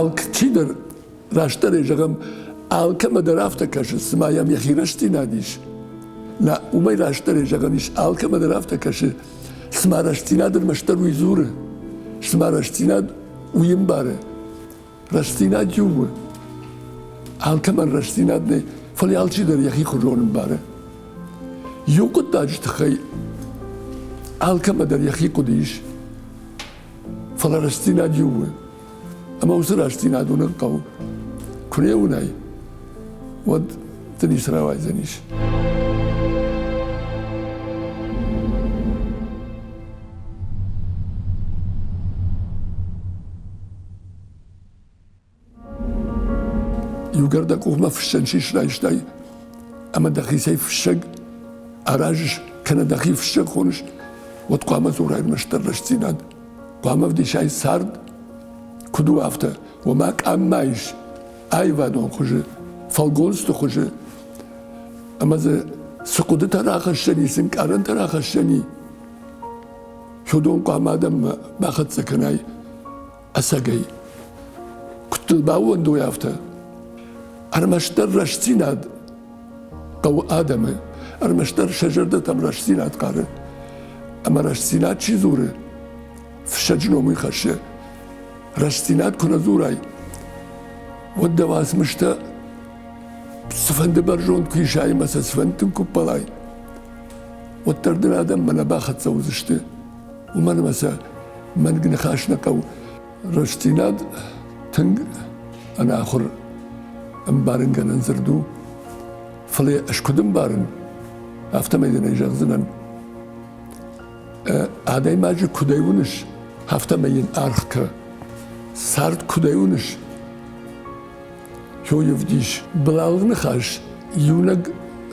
Алчидӕр, растдӕрӕй зӕгъӕм, алкӕмӕ дӕр афтӕ кӕсы, цыма йӕм йӕхи рӕстдзинад ис. Нӕ, уымӕй растдӕрӕй зӕгъӕн ис, алкӕмӕ дӕр афтӕ кӕсы, цыма рӕстдзинад ӕрмӕстдӕр уый дзуры, цыма рӕстдзинад уый ӕмбары. Рӕстдзинад иу у. Алкӕмӕн рӕстдзинад нӕй, фӕлӕ алчидӕр йӕхи хуызон ӕмбары. Иу хъуыддаджы тыххӕй алкӕмӕ дӕр йӕхи хъуыды ис, фӕлӕ рӕстдзинад иу у. Ӕмӕ уыцы рӕстдзинад уынын хъӕуы. Куы нӕ уынай, уӕд дын ницы рауайдзӕнис. Иугӕр дӕ къухмӕ фыссӕн сис райстай ӕмӕ дӕхицӕй фыссӕг аразыс кӕнӕ дӕхи фыссӕг хоныс, уӕд хъуамӕ дзурай ӕрмӕстдӕр рӕстдзинад. Хъуамӕ ӕвдисай цард, куыд у, афтӕ. Уымӕ къам ма ис аивадон хуызы, фӕлгонцты хуызы. Ӕмӕ дзы цы хъуыдытӕ рахӕссӕн и, цы нкъарӕнтӕ рахӕссӕн и, уыдон хъуамӕ адӕммӕ бахӕццӕ кӕнай ӕцӕгӕй. Куыд дыл баууӕндой, афтӕ. Ӕрмӕстдӕр рӕстдзинад хъӕуы адӕмы, ӕрмӕстдӕр сӕ зӕрдӕтӕм рӕстдзинад хъары. Ӕмӕ рӕстдзинад чи дзуры, фыссӕджы ном уый хӕссы. Рӕстдзинад куы нӕ дзурай, уӕд дӕ уацмыстӕ цыфӕнды бӕрзонд куы исай ӕмӕ сӕ цыфӕнды куы ппӕлай, уӕддӕр дын адӕммӕ нӕ бахӕццӕ уыдзысты, уымӕн ӕмӕ сӕ мӕнг ныхас нӕ хъӕуы. Рӕстдзинад тынг ӕнахуыр ӕмбарынгӕнӕн дзырд у, фӕлӕ ӕз куыд ӕмбарын, афтӕмӕй дын ӕй зӕгъдзынӕн. Адӕймаджы куыдӕй уыныс, афтӕмӕй йын аргъ кӕ. Цард куыдӕй уыныс, Хёйы вдис былалгъ ныхас иунӕг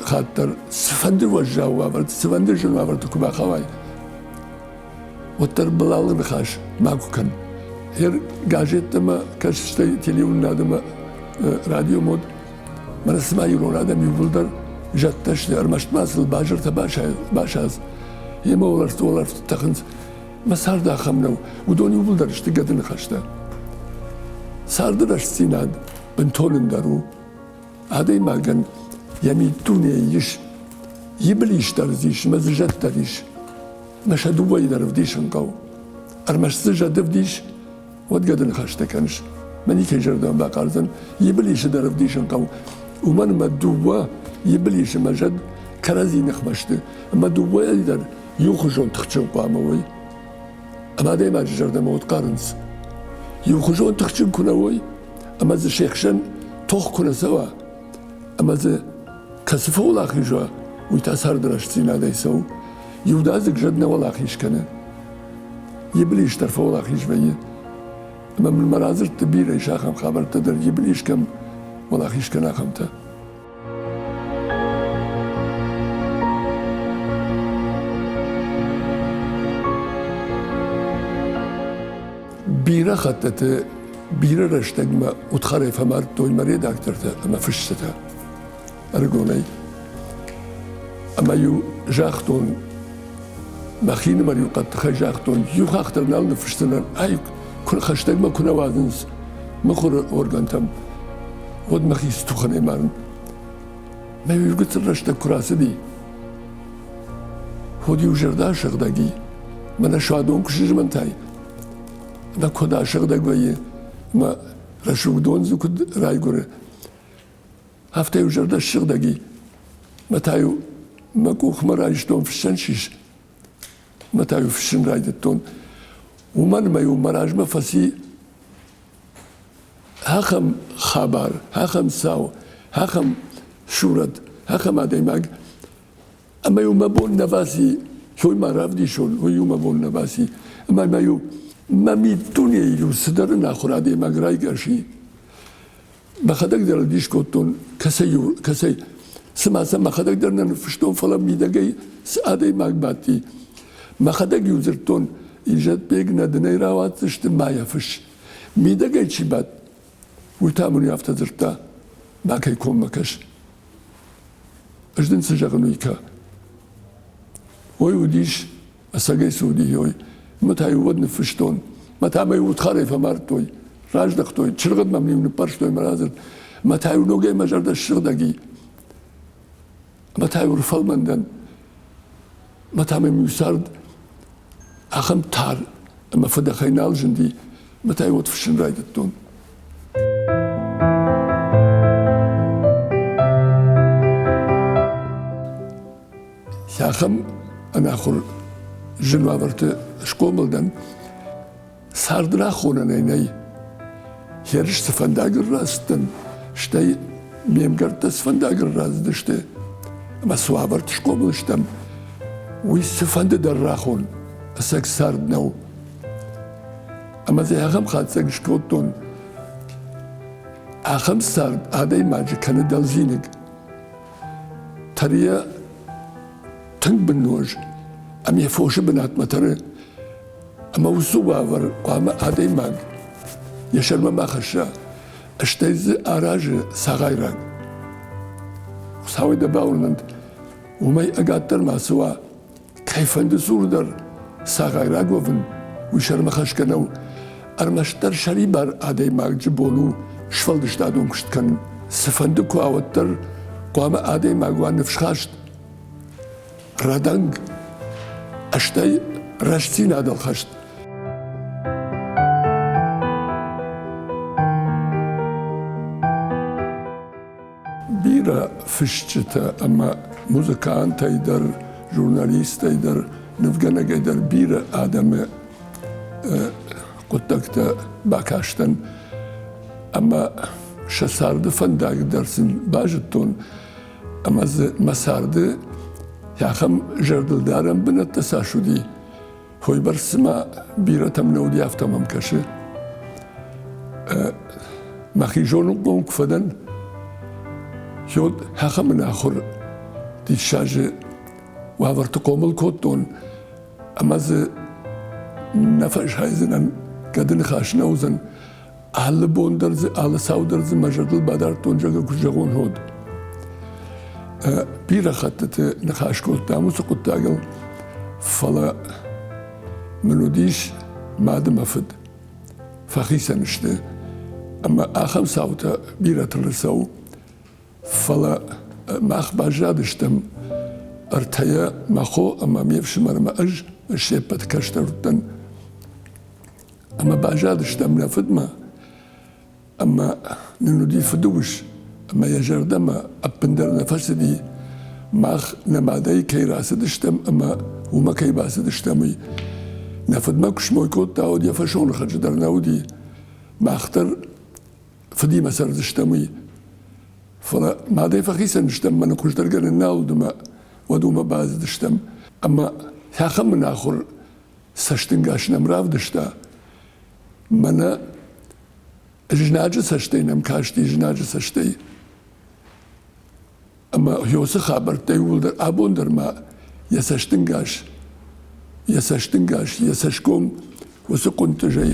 хатт дӕр цыфӕнды уӕззау уавӕрты, цыфӕнды зын уавӕрты куы бахауай, уӕддӕр былалгъ ныхас макуы кӕн. Гъер газеттӕ мӕ кӕс, стӕй телеуынынад ӕмӕ радиомод, мӕнӕ цыма ирон адӕм иууылдӕр зӕдтӕ сты, ӕрмӕст ма сыл базыртӕ басадз, йемӕ уӕлӕрвты уӕлӕрвты тӕхынц. Мӕ цард ахӕм нӕу, уыдон иууылдӕр сты гӕды ныхӕстӕ. Царды рӕстдзинад бынтон ӕндӕр у. Адӕймагӕн йӕ миддунейы ис иблис дӕр дзы ис ӕмӕ дзы зӕд дӕр ис. Мӕ сӕ дыууӕйы дӕр ӕвдисын хъӕуы. Ӕрмӕст дзы зӕд ӕвдис, уӕд гӕды ныхӕстӕ кӕныс. Мӕ никӕй зӕрдӕмӕ бахъардзӕн. Иблисы дӕр ӕвдисын хъӕуы. Уымӕн ӕмӕ дыууӕ иблисы мӕ зӕд кӕрӕдзи ныхмӕ сты. Ӕмӕ дыууӕйы дӕр иухуызон тыхджын хъуамӕ уой. Ӕмӕ адӕймаджы зӕрдӕмӕ уӕд хъарынц. Иухуызон тыхджын куы нӕ уой, ӕмӕ дзы се хсӕн тох куы нӕ цӕуа, ӕмӕ дзы кӕцы фӕуӕлахиз уа, уый та царды рӕстдзинадӕй цӕуы. Иудадзыг зӕд нӕ уӕлахиз кӕны. Иблис дӕр фӕуӕлахиз вӕййы. Ӕмӕ мын мӕ радзырдты бирӕ ис ахӕм хабӕрттӕ дӕр, Иблис кӕм уӕлахиз кӕны, ахӕмтӕ. Бирӕ хӕттыты бирӕ рӕстӕгмӕ удхарӕй фӕмардтой мӕ редактортӕ ӕмӕ фысджытӕ ӕрыгонӕй. Ӕмӕ-иу загътон, мӕхинымӕр-иу хъӕддыхӕй загътон, иу хахх дӕр нал ныффысдзынӕн, ай хӕстӕгмӕ куы нӕ уадзынц мыхуыры органтӕм, уӕд мӕхи стухӕнӕй марын. Мӕ иу гыццыл рӕстӕг куы рацыди, уӕд-иу зӕрдӕ асыгъдӕг и, мӕнӕ суадон куы сызмӕнтай, ӕмӕ куыд асыгъдӕг вӕййы, ӕмӕ рӕсугъд дон дзы куыд райгуыры, афтӕ-иу зӕрдӕ ссыгъдӕг и. Мӕ та-иу мӕ къухмӕ райстон фыссӕн сис, мӕ та-иу фыссын райдыдтон. Уымӕн ӕмӕ-иу мӕ размӕ фӕци ахӕм хабар, ахӕм цау, ахӕм сурӕт, ахӕм адӕймаг, ӕмӕ-иу мӕ бон нӕ баци, уый ма равдисон, уый-иу мӕ бон нӕ баци. Ӕмӕ ма-иу мӕ миддунейы-иу цыдӕр ӕнахуыр адӕймаг райгас и. Мӕхӕдӕг дӕр дис кодтон, кӕцӕй-иу, кӕцӕй, цыма сӕ мӕхӕдӕг дӕр нӕ ныффыстон, фӕлӕ мидӕгӕй цы адӕймаг бадти. Мӕхӕдӕг-иу дзырдтон, Изӕтбег, нӕ дын ӕй рауадздзысты, ма йӕ фысс. Мидӕгӕй чи бадт, уый та мын афтӕ дзырдта, макӕй коммӕ кӕс. Ӕз дын цы зӕгъын, уый кӕ. Ой уыдис, ӕцӕгӕй цы уыди, ой. Мӕ та-иу уӕд ныффыстон. Мӕ та мӕ удхарӕй фӕмардтой. Раздӕхтой, чыргъӕд мӕм-иу ныппӕрстой мӕ радзырд. Мӕ та-иу ногӕй мӕ зӕрдӕ ссыгъдӕг и. Мӕ та-иу ӕрфӕлмӕн дӕн. Мӕ та мӕм-иу цард ахӕм тар ӕмӕ фыдӕхӕй нал зынди, мӕ та-иу уӕд фыссын райдыдтон. Ахӕм ӕнахуыр зын уавӕрты схъомыл дӕн. Цард рахонӕнӕй нӕй. Ерыс цы фӕндагыл рацыдтӕн, стӕй ме мгӕрттӕ цы фӕндагыл рацыдысты ӕмӕ цы уавӕрты схъомыл стӕм, уый цыфӕнды дӕр рахон, ӕцӕг цард нӕу. Ӕмӕ дзы ахӕм хатдзӕг скодтон, ахӕм цард адӕймаджы кӕны дӕлдзиныг. Тӕрийӕ тынг бынноз ӕмӕ йӕ фосы бынатмӕ тӕры. Ӕмӕ уыцы уавӕр хъуамӕ адӕймаг йӕ сӕрмӕ ма хӕсса, стӕй дзы аразы цагъайраг. Хуыцауӕй дӕ бауырнӕнт, уымӕй ӕгаддӕр ма цы уа, кӕйфӕнды цур дӕр цагъайраг уӕвын, уый сӕрмӕ хӕсгӕ нӕу. Ӕрмӕстдӕр сӕрибар адӕймаджы бон у сфӕлдыстадон куыст кӕнын. Цыфӕнды куы уа, уӕддӕр хъуамӕ адӕймаг уа ныфсхаст, рӕдӕнг, стӕй рӕстдзинадыл хӕст. Бирӕ фысджытӕ ӕмӕ музыкантӕй дӕр, журналисттӕй дӕр, нывгӕнӕгӕй дӕр бирӕ адӕмы хъуыддӕгтӕ бакастӕн ӕмӕ сӕ царды фӕндаг дӕр сын базыдтон ӕмӕ дзы мӕ царды ахӕм зӕрдылдарӕн бынӕттӕ цас уыди, уыйбӕрц цыма бирӕтӕм нӕ уыди, афтӕ мӕм кӕсы. Мӕхи зонынхъом куы фӕдӕн, уӕд ахӕм ӕнахуыр диссаджы уавӕрты хъомыл кодтон, ӕмӕ дзы нӕ фӕсайдзынӕн, гӕды ныхас нӕ уыдзӕн. Алы бон дӕр дзы, алы цау дӕр дзы мӕ зӕрдыл бадардтон, зӕгъгӕ, куы зӕгъон, уӕд. Бирӕ хӕттыты ныхас кодтам уыцы хъуыддагыл, фӕлӕ мын уыдис мады мӕ фыд. Фӕхицӕн сты, ӕмӕ ахӕм цаутӕ бирӕтыл ӕрцӕуы. Фӕлӕ мах баззадыстӕм ӕртӕйӕ, мӕ хо ӕмӕ ме фсымӕр ӕмӕ ӕз, се ппӕт кӕстӕр уыдтӕн. Ӕмӕ баззадыстӕм нӕ фыдмӕ, ӕмӕ нын уыди фыдыус, ӕмӕ йӕ зӕрдӕмӕ ӕппындӕр нӕ фӕцыди, мах нӕ мадӕй кӕй рацыдыстӕм ӕмӕ уымӕ кӕй бацыдыстӕм, уый. Нӕ фыдмӕ куы смой кодта, уӕд йӕ фӕсонӕрхӕджы дӕр нӕ уыди. Мах дӕр фыдимӕ цӕрдзыстӕм, уый. Фӕлӕ мадӕй фӕхицӕн стӕм, мӕнӕ хуыздӕргӕнӕн нал уыд ӕмӕ уӕд уымӕ бацыдыстӕм. Ӕмӕ ахӕм ӕнахуыр цӕстынгас нӕм равдыста. Мӕнӕ знаджы цӕстӕй нӕм касти, знаджы цӕстӕй. Ӕмӕ уыцы хабӕрттӕ иууылдӕр абон дӕр ма йӕ цӕстынгас, йӕ цӕстынгас, йӕ цӕсгом уыцы хъуынтъызӕй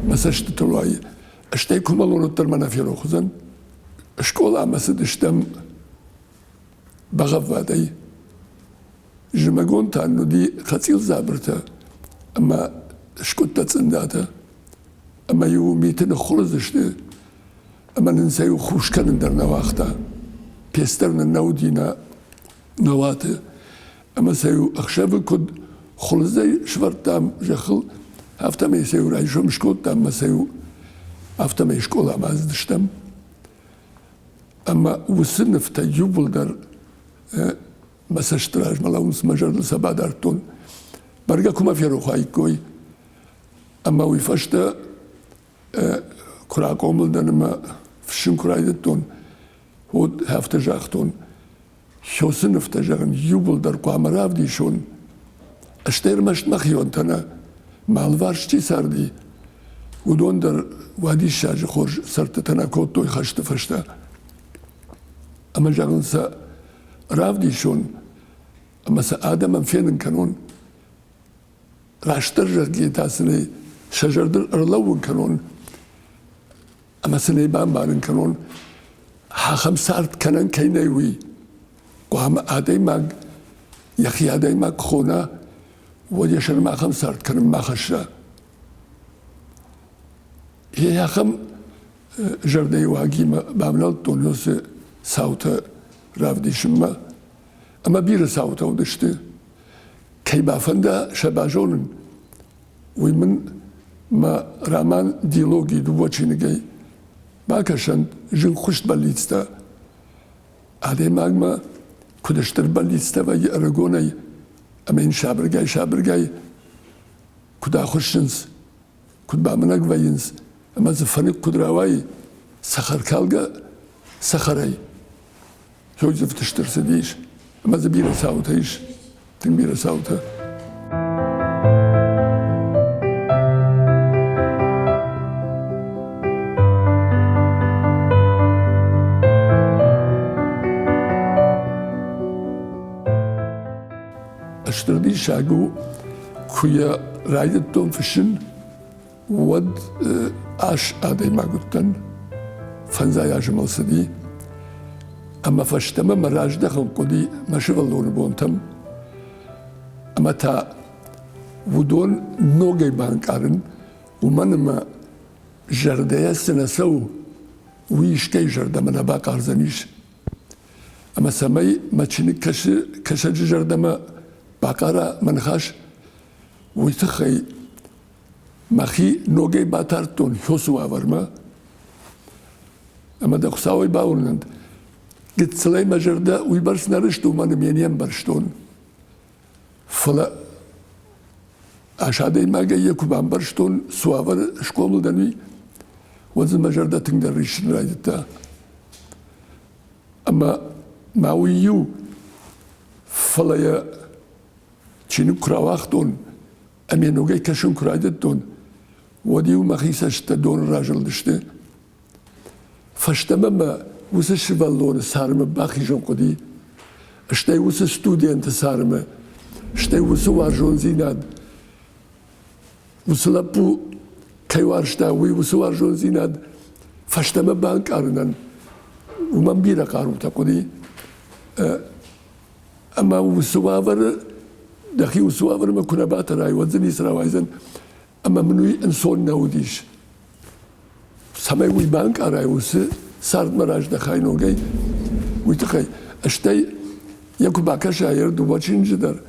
мӕ цӕстытыл уайы. Стӕй куы мӕлон, уӕддӕр мӕ нӕ ферох уыдзӕн. Скъоламӕ цыдыстӕм бӕгъӕввадӕй. Зымӕгон та нын уыди хӕцъил дзабыртӕ ӕмӕ скъуыдтӕ цъындатӕ. Ӕмӕ-иу миты ныххуылыдз сты ӕмӕ нын сӕ иу хус кӕнын дӕр нӕ уагъта. Пец дӕр нын нӕ уыди нӕ, нӕ уаты. Ӕмӕ сӕ иу ӕхсӕвы куыд хуылыдзӕй сӕвӕрдтам зӕххыл, афтӕмӕй сӕ иу райсом скодтам ӕмӕ сӕ иу афтӕмӕй скъоламӕ ацыдыстӕм. Ӕмӕ уыцы нывтӕ иууылдӕр мӕ цӕсты размӕ лӕууынц, мӕ зӕрдыл сӕ бадардтон. Бӕргӕ куы мӕ ферох уаиккой. Ӕмӕ уый фӕстӕ куы рахъомыл дӕн ӕмӕ фыссын куы райдыдтон, уӕд афтӕ загътон, Хёсы нывтӕ, зӕгъын, иууылдӕр хъуамӕ равдисон. Стӕй ӕрмӕст мӕхионтӕ нӕ, мӕ алыварс чи царди, уыдон дӕр уадиссаджы хорз цӕрдтытӕ нӕ кодтой хӕсты фӕстӕ. Ӕмӕ, зӕгъын, сӕ равдисон ӕмӕ сӕ адӕмӕн фенын кӕнон. Растдӕр зӕгъгӕ та сын ӕй сӕ зӕрдыл ӕрлӕууын кӕнон ӕмӕ сын ӕй бамбарын кӕнон, ахӕм цард кӕнӕн кӕй нӕй, уый. Хъуамӕ адӕймаг йӕхи адӕймаг хона, уӕд йӕ сӕрмӕ ахӕм цард кӕнын ма хӕсса. Ахӕм зӕрдӕйы уагимӕ бавнӕлдтон уыцы цаутӕ равдисынмӕ. Ӕмӕ бирӕ цаутӕ уыдысты. Кӕй бафӕнда сӕ базонын, уый мын мӕ роман «Дилоги» дыууӕ чиныгӕй бакӕсӕнт зынгхуыст бӕллицтӕ. Адӕймагмӕ куыд стыр бӕллицтӕ вӕййы ӕрыгонӕй ӕмӕ йын сабыргай-сабыргай куыд ахуыссынц, куыд бамынӕг вӕййынц ӕмӕ дзы фӕнык куыд рауайы цӕхӕркалгӕ цӕхӕрӕй. Зойдзыфты стыр цыдис ӕмӕ дзы бирӕ цаутӕ ис, тынг бирӕ цаутӕ. Стыр диссаг у, куы йӕ райдыдтон фыссын, уӕд ас адӕймаг уыдтӕн, фӕндзай азы мыл цыди, ӕмӕ фӕстӕмӕ мӕ раздӕхын хъуыди мӕ сывӕллоны бонтӕм. Ӕмӕ та уыдон ногӕй банкъарын, уымӕн ӕмӕ зӕрдӕйӕ цы нӕ цӕуы, уый искӕй зӕрдӕмӕ нӕ бахъардзӕнис. Ӕмӕ цӕмӕй мӕ чиныг кӕсӕджы зӕрдӕмӕ бахъара мӕ ныхас, уый тыххӕй мӕхи ногӕй батардтон хёсы уавӕрмӕ. Ӕмӕ дӕ Хуыцауӕй бауырнӕнт, гыццылӕй мӕ зӕрдӕ уыйбӕрц нӕ рыст, уымӕн ӕмӕ йӕ не мбӕрстон. Фӕлӕ ас адӕймагӕй йӕ куы бамбӕрстон, цы уавӕры схъомыл дӕн, уый, уӕд дзы мӕ зӕрдӕ тынгдӕр риссын райдыдта. Ӕмӕ ма уый иу, фӕлӕ йӕ чиныг куы рауагътон ӕмӕ ногӕй кӕсын куы райдыдтон, уӕд-иу мӕхи цӕстытӕ доны разылдысты. Фӕстӕмӕ мӕ уыцы сывӕллоны цармы бахизын хъуыди, стӕй уыцы студенты цармы, стӕй уыцы уарзондзинад, уыцы лӕппу кӕй уарзта, уый уыцы уарзондзинад фӕстӕмӕ банкъарынӕн уымӕн бирӕ хъарутӕ хъуыди. Ӕмӕ уыцы уавӕры дӕхи уыцы уавӕрмӕ куы нӕ батӕрай, уӕд дзы ницы рауайдзӕн. Ӕмӕ мын уый ӕнцон нӕ уыдис. Цӕмӕй уый банкъарай, уыцы цардмӕ раздӕхай ногӕй, уый тыххӕй. Стӕй йӕ куы бакӕсай йӕ дыууӕ чиныджы дӕр,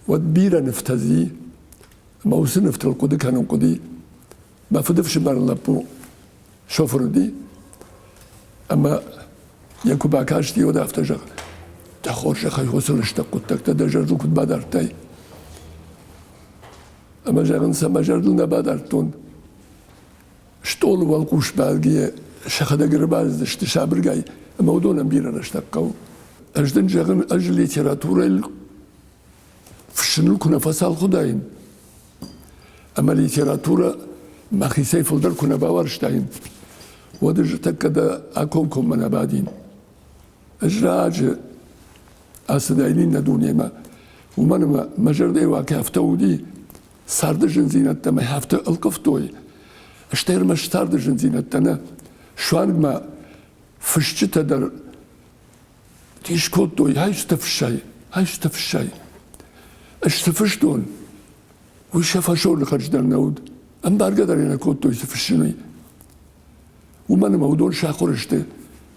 уӕд бирӕ нывтӕ дзы и. Ӕмӕ уыцы нывтыл хъуыды кӕнын хъуыди. Мӕ фыдыфсымӕры лӕппу шофыр уыди. Ӕмӕ йӕ куы бакасти, уӕд афтӕ зӕгъы, дӕ хорзӕхӕй уыцы лыстӕг хъуыддӕгтӕ дӕ зӕрдыл куыд бадардтай? Ӕмӕ зӕгъын, сӕ мӕ зӕрдыл нӕ бадардтон. Стъолы уӕлхъус бадгӕйӕ сӕхӕдӕг ӕрбацыдысты сабыргай, ӕмӕ уыдонӕн бирӕ рӕстӕг хъӕуы. Ӕз дын зӕгъын, ӕз литературӕйыл фыссыныл куы нӕ фӕцалх уыдаин, ӕмӕ литературӕ мӕхицӕй фылдӕр куы нӕ бауарзтаин, уӕд ӕз тӕккӕ дӕ акомкоммӕ нӕ бадин. Ӕз раджы ацыдаин иннӕ дунемӕ, уымӕн ӕмӕ мӕ зӕрдӕйы уаг афтӕ уыди, царды зындзинӕдтӕ мӕ афтӕ ӕлхъывтой, стӕй ӕрмӕст царды зындзинӕдтӕ нӕ, суанг ма фысджытӕ дӕр дис кодтой, ай цы фыссай, ай цы фыссай. Ӕз цы фыстон, уый сӕ фӕсоны хӕрз дӕр нӕ уыд. Ӕмбаргӕ дӕр нӕ кодтой, цы фыссын, уый. Уымӕн ӕмӕ уыдон сахуыр сты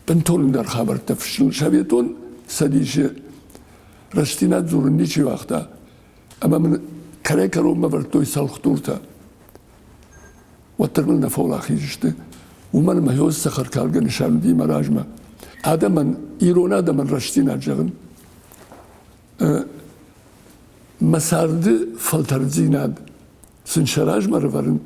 бынтон ӕндӕр хабӕрттӕ фыссын. Советон Цӕдисы рӕстдзинад дзурын ничи уагъта, ӕмӕ мын кӕрӕй-кӕронмӕ вӕрдтой цӕлхдуртӕ. Уӕддӕр мыл нӕ фӕуӕлахиз сты, уымӕн ӕмӕ хёз цӕхӕркалгӕ нысан уыди мӕ размӕ. Адӕмӕн, ирон адӕмӕн рӕстдзинад зӕгъын, мӕ царды фӕлтӕрддзинад сын сӕ размӕ ӕрӕвӕрын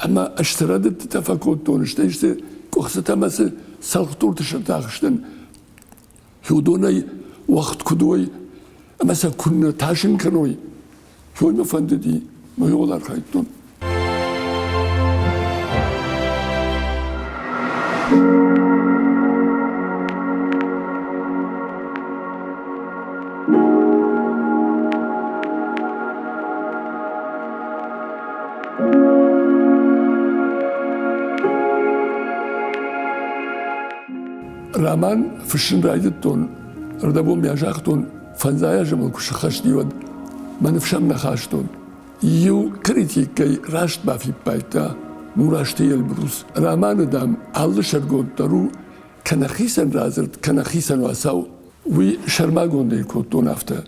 ӕмӕ стыр рӕдыдтытӕ фӕкодтон, стӕй сты къуыхцытӕ ӕмӕ цы цӕлхдурты сӕрты ахызтӕн, уыдонӕй уӕгъд куыд уой ӕмӕ сӕ куыннӕ тасын кӕной, уый мӕ фӕндыди, мӕ иуыл архайдтон. Роман фыссын райдыдтон, ӕрдӕбон ма загътон, фӕндзай азы мыл куы сыххӕст и, уӕд мӕ ныфс ӕм нӕ хастон. Иу критикӕй раст бафиппайдта. Мурасты Эльбрус. Романы, дам, алы сӕргонд дӕр у кӕнӕ хицӕн радзырд, кӕнӕ хицӕн уацау. Уый сӕрмагондӕй кодтон афтӕ,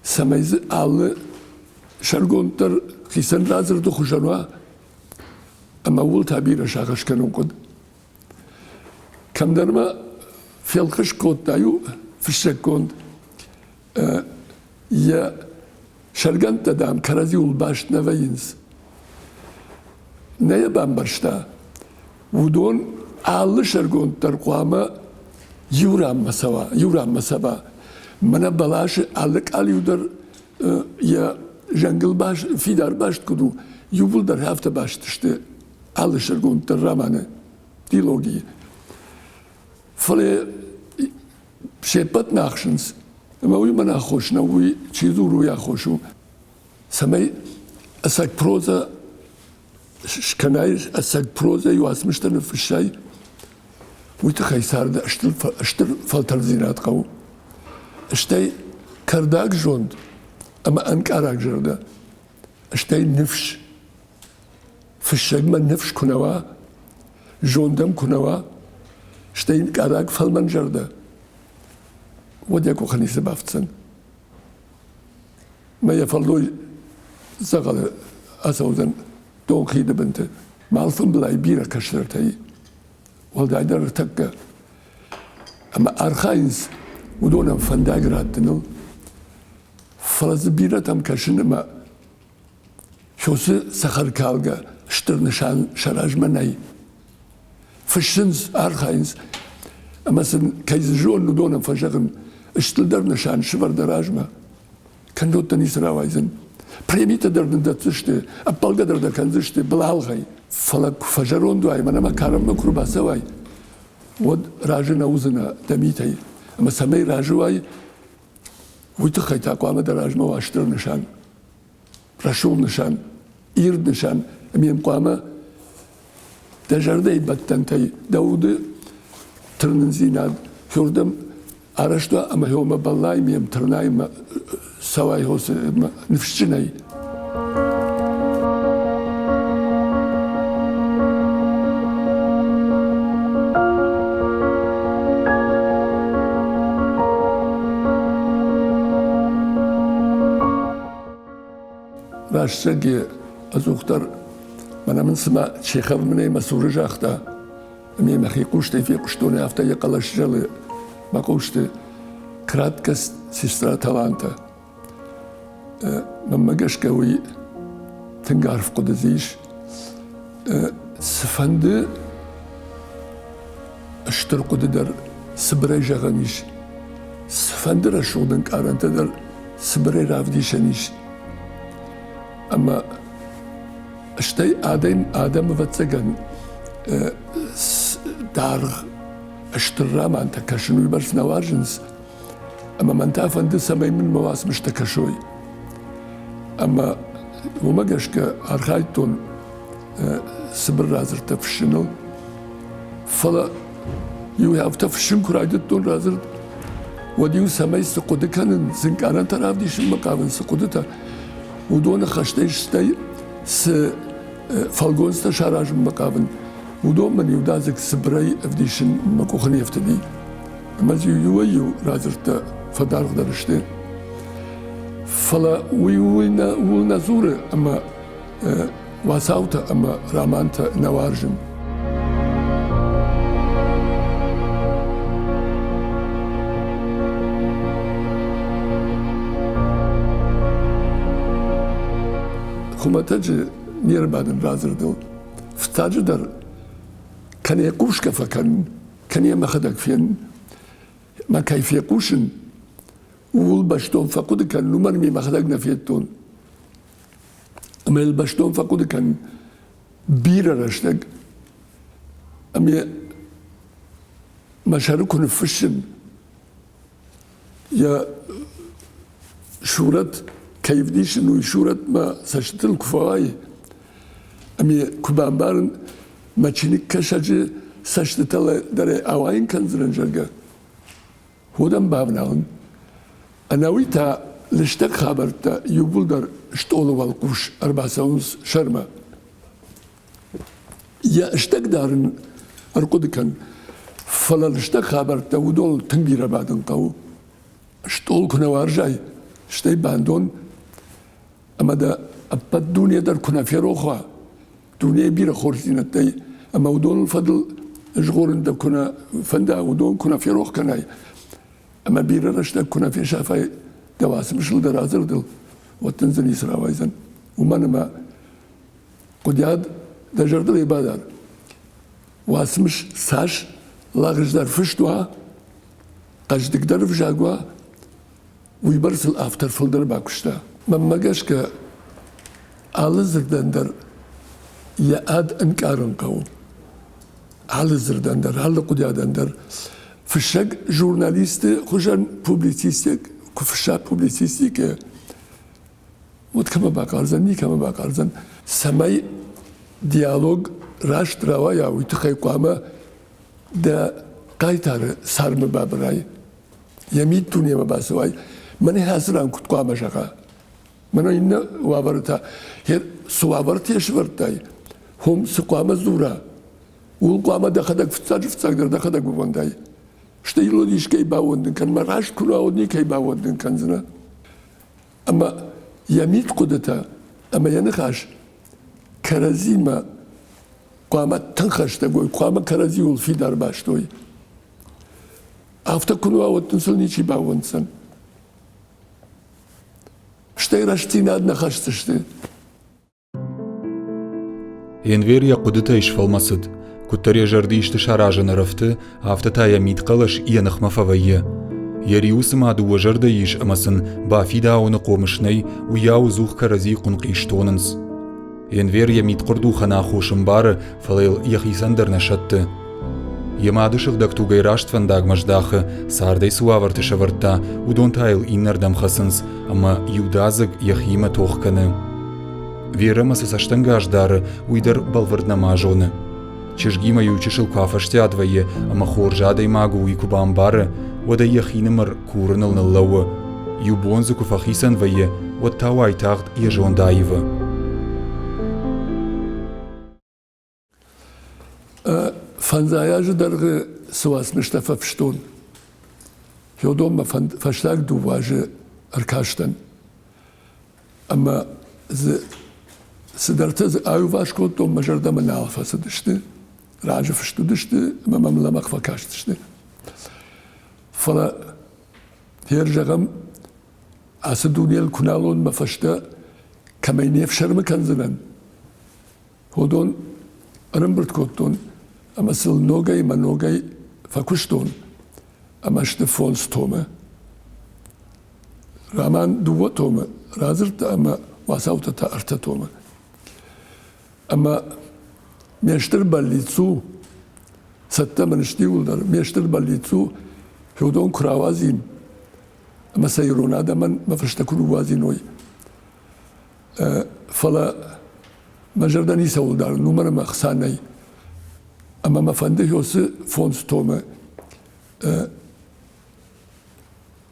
цӕмӕй дзы алы сӕргонд дӕр хицӕн радзырды хуызӕн уа, ӕмӕ ууыл та бирӕ сагъӕс кӕнын хъуыд. Кӕмдӕр ма фелхыскъ кодта иу фыссӕггонд, йӕ сӕргӕндтӕ, дам, кӕрӕдзиуыл баст нӕ вӕййынц. Нӕ йӕ бамбӕрста, уыдон алы сӕргонд дӕр хъуамӕ иу ранмӕ цӕуа, иу ранмӕ цӕва. Мӕнӕ бӕласы алы къалиу дӕр йӕ зӕнгыл баст, фидар баст куыд у, иууылдӕр афтӕ баст сты алы сӕргонд дӕр романы дилогийы. Фӕлӕ се ппӕт нӕ ахсынц, ӕмӕ уый мӕн аххос нӕу, уый чи дзуры, уый аххос у. Цӕмӕй ӕцӕг прозӕ скӕнай, ӕцӕг прозӕйы уацмыстӕ ныффыссай, уый тыххӕй царды стыр фӕлтӕрддзинад хъӕуы. Стӕй кӕрдӕг зонд ӕмӕ ӕнкъараг зӕрдӕ, стӕй ныфс. Фыссӕгмӕ ныфс куы нӕ уа, зонд ӕм куы нӕ уа, стӕй ӕнкъараг фӕлмӕн зӕрдӕ, уӕд йӕ къухы ницы бафтдзӕн. Мӕ йӕ фӕллой дзӕгъӕлы ацӕудзӕн донхиды бынты. Мӕ алфӕмбылай бирӕ кӕстӕртӕй, уӕлдайдӕр ӕртӕккӕ. Ӕмӕ архайынц уыдонӕн фӕндаг раттыныл. Фӕлӕ дзы бирӕтӕм кӕсын ӕмӕ Сосы цӕхӕркалгӕ стыр нысан сӕ размӕ нӕй. Фыссынц, архайынц, ӕмӕ сын кӕй дзы зонын, уыдонӕн фӕзӕгъын, стырдӕр нысан сывӕр дӕ размӕ. Кӕннод дӕ ницы рауайдзӕн. Премитӕ дӕр дын дӕтдзысты, ӕппӕлгӕ дӕр дӕ кӕндзысты былалгъӕй. Фӕлӕ куы фӕзӕронд уай, мӕнӕ мӕ карӕнмӕ куы рбацӕуай, уӕд разы нӕ уыдзынӕ дӕ митӕй. Ӕмӕ цӕмӕй разы уай, уый тыххӕй та хъуамӕ дӕ размӕ уа стыр нысан. Рӕсугъд нысан, ирд нысан, ӕмӕ йӕм хъуамӕ дӕ зӕрдӕйы бӕттӕнтӕй дӕ уды тырнындзинад хёрдӕм арӕзт уа ӕмӕ хёмӕ бӕллай ме мтырнай мӕ цӕуай хосы ныфсджынӕй. Рӕстӕги ӕдзухдӕр мӕнӕ мын цыма Чехов мынӕй мӕ цуры загъта, ӕмӕ мӕхи хъустӕй фехъуыстон, афтӕ йӕ хъӕлӕс зӕлы мӕ хъусты. Краткость сестра таланта. Мӕнмӕ гӕсгӕ уый тынг арф хъуыды дзы ис. Цыфӕнды стыр хъуыды дӕр цыбырӕй зӕгъӕн ис, цыфӕнды рӕсугъд ӕнкъарӕнтӕ дӕр цыбырӕй равдисӕн ис. Ӕмӕ стӕй адӕм, адӕм ӕвӕццӕгӕн, даргъ стыр романтӕ кӕсын уыйбӕрц нӕ уарзынц, Ӕмӕ мӕн та фӕнды, цӕмӕй мын мӕ уацмыстӕ кӕсой. Ӕмӕ уымӕ гӕсгӕ архайдтон цыбыр радзырдтӕ фыссыныл. Фӕлӕ иу афтӕ фыссын куы райдыдтон радзырд, уӕд-иу цӕмӕй цы хъуыды кӕнын, цы ӕнкъарӕнтӕ равдисынмӕ хъавын, цы хъуыдытӕ, уыдоны хӕстӕй стӕй цы фӕлгонцтӕ саразынмӕ хъавын, уыдон мын иудадзыг цыбырӕй ӕвдисын мӕ къухы не фтыди. Ӕмӕ дзы иуӕй-иу радзырдтӕ фӕдаргъдӕр сты. Фӕлӕ уый ууыл нӕ дзуры, ӕмӕ уацаутӕ ӕмӕ романтӕ нӕ уарзын. Хуымӕтӕджы не рбадын радзырдыл. Фыццаджыдӕр кӕнӕ йӕ хъусгӕ фӕкӕнын, кӕнӕ йӕ мӕхӕдӕг фенын. Мӕ кӕй фехъусын, ууыл бӕстон фӕхъуыды кӕнын, уымӕн ме мӕхӕдӕг нӕ федтон. Ӕмӕ йыл бӕстон фӕхъуыды кӕнын бирӕ рӕстӕг. Ӕмӕ мӕ сӕры куы ныффыссын, йӕ сурӕт кӕй вдисын, уый сурӕт мӕ цӕстытыл куы фӕуайы, ӕмӕ куы бамбарын, мӕ чиныгкӕсӕджы цӕстытӕ дӕр ауайын кӕндзынӕн, зӕгъгӕ, уӕд бавналын. Ӕнӕуый та лыстӕг хабӕрттӕ иууылдӕр стъолы уӕлхъус ӕрбацӕуынц сӕрмӕ. Йӕ стӕг дӕр ын ӕрхъуыды кӕн, фӕлӕ лыстӕг хабӕрттӕ уыдоныл тынг бирӕ бадын хъӕуы. Стъол куы нӕ уарзай, стӕй бандон ӕмӕ дӕ ӕппӕт дуне дӕр куы нӕ ферох уа, дунейы бирӕ хорздзинӕдтӕй ӕмӕ уыдоныл фӕдыл згъорын дӕ куы нӕ фӕнда, уыдон куы нӕ ферох кӕнай, ӕмӕ бирӕ рӕстӕг куы нӕ фесафай дӕ уацмысыл дӕ радзырдыл, уӕд дын дзы ницы рауайдзӕн. Уымӕн ӕмӕ хъуыдиад дӕ зӕрдыл ӕй бадар. Уацмыс цас лӕгъздӕр фыст уа, хъӕздыгдӕр ӕвзаг уа, уыйбӕрц ыл автор фылдӕр бакуыста. Мӕнмӕ гӕсгӕ, алы дзырдӕн дӕр йӕ ад ӕнкъарын хъӕуы. Алы дзырдӕн дӕр, алы хъуыдиадӕн дӕр. Фыссӕг журналисты хуызӕн публицистик, куы фысса публицистикӕ, уӕд кӕмӕ бахъардзӕн, никӕмӕ бахъардзӕн. Цӕмӕй диалог раст рауайа, уый тыххӕй хъуамӕ дӕ хъайтары цармы бабырай, йӕ миддунемӕ бацӕуай, мӕнӕ ацы ран куыд хъуамӕ зӕгъа. Мӕнӕ иннӕ уавӕры та, цы уавӕртӕ сӕвӕрдтай, уым цы хъуамӕ дзура, ууыл хъуамӕ дӕхӕдӕг фыццаджы-фыццагдӕр дӕхӕдӕг ууӕндай. Стӕй йыл искӕй баууӕндын кӕн, мӕ раст куы нӕ уыд, никӕй баууӕндын кӕндзынӕ. Ӕмӕ йӕ мидхъуыдытӕ ӕмӕ йӕ ныхас кӕрӕдзимӕ хъуамӕ тынг хӕстӕг уой, хъуамӕ кӕрӕдзиуыл фидар бастой. Афтӕ куы нӕ уа, уӕд дын сыл ничи баууӕнддзӕн. Стӕй рӕстдзинад нӕ хӕсдзысты. Энвер йӕ хъуыдытӕй сфӕлмӕцыд. Куыддӕр йӕ зӕрды исты саразын ӕрӕфты, афтӕ та йӕ мидхъӕлӕс йӕ ныхмӕ фӕвӕййы. Йӕ риуы цыма дыууӕ зӕрдӕйы ис ӕмӕ сын бафидауыны хъомыс нӕй, уыйау ӕдзух кӕрӕдзи хъуынкъис тонынц. Энвер йӕ мидхъуырдухӕн аххос ӕмбары, фӕлӕ йыл йӕхицӕн дӕр нӕ сӕтты. Йӕ мады сыгъдӕг тугӕй раст фӕндагмӕ здахы, цардӕй цы уавӕрты сӕвӕрдта, уыдон та йыл иннӕрдӕм хӕцынц ӕмӕ иудадзыг йӕхиимӕ тох кӕны. Верӕмӕ цы цӕстӕнгас дары, уый дӕр бӕлвырд нӕма зоны. Чызгимӕ иу чысыл куы афӕстиат вӕййы ӕмӕ хорз адӕймаг у, уый куы бамбары, уӕд ӕй йӕхинымӕр курыныл ныллӕууы. Иу бон дзы куы фӕхицӕн вӕййы, уӕд та уайтагъд йӕ зонд аивы. Фӕндзай азы дӕргъы цы уацмыстӕ фӕфыстон, уыдонмӕ фӕстаг дыууӕ азы ӕркастӕн. Ӕмӕ дзы цыдӕртӕ дзы аиуварс кодтон, мӕ зӕрдӕмӕ нал фӕцыдысты, разы фыст уыдысты ӕмӕ мӕм лӕмӕгъ фӕкастысты. Фӕлӕ, гъер зӕгъӕм, ацы дунейыл куы нал уон мӕ фӕстӕ, кӕмӕй не фсӕрмы кӕндзынӕн, Уыдон ӕрӕмбырд кодтон ӕмӕ сыл ногӕй ӕмӕ ногӕй фӕкуыстон ӕмӕ сты фондз томы. Роман дыууӕ томы радзырдта ӕмӕ уацаутӕ та ӕртӕ томы. Ӕмӕ ме стыр бӕллиц у, цӕттӕ мын сты иууылдӕр, ме стыр бӕллиц у, уыдон куы рауадзин ӕмӕ сӕ ирон адӕмӕн мӕ фӕстӕ куы ныууадзин, уый. Фӕлӕ мӕ зӕрдӕ ницӕуыл дарын, уымӕн ӕмӕ ӕхца нӕй. Ӕмӕ мӕ фӕнды уыцы фондз томы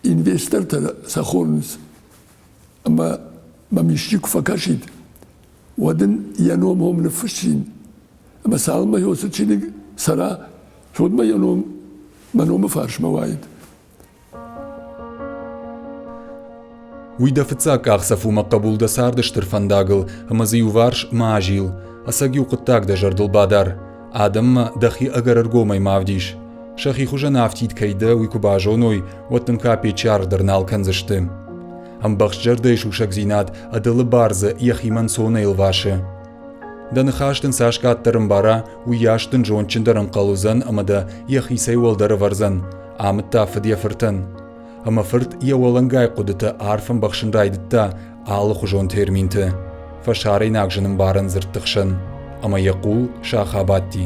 инвестортӕ сӕ хонынц. Ӕмӕ мӕм исчи куы фӕкӕсид, уӕд ын йӕ ном уым ныффыссин. Ӕмӕ цалынмӕ уыцы чиныг цӕра, уӕдмӕ йӕ ном мӕ номы фарсмӕ уаид. Уый дӕ фыццаг къахдзӕф у, мӕ хъӕбул, дӕ царды стыр фӕндагыл, ӕмӕ дзы иуварс ма азил. Ӕцӕг иу хъуыддаг дӕ зӕрдыл бадар. Адӕммӕ дӕхи ӕгӕр ӕргомӕй ма вдис. Сӕхи хуызӕн афтид кӕй дӕ, уый куы базоной, уӕд дын капеччы аргъ дӕр нал кӕндзысты. Ӕмбӕхст зӕрдӕйы сусӕгдзинад ӕдылы бар дзы йӕхимӕ ӕнцонӕй ӕлвасы. Дӕ ныхас дын цас къаддӕр ӕмбара, уыйас дын зондджындӕр ӕнхъӕл уыдзӕн ӕмӕ дӕ йӕхицӕй уӕлдӕр ӕвӕрдзӕн, амыдта фыд йӕ фыртӕн. Ӕмӕ фырт йӕ уӕлӕнгай хъуыдытӕ арф ӕмбӕхсын райдыдта алыхуызон терминты, фӕсарӕйнаг зынӕмбарӕн дзырдты хсӕн, ӕмӕ йӕ хъул сах абадти.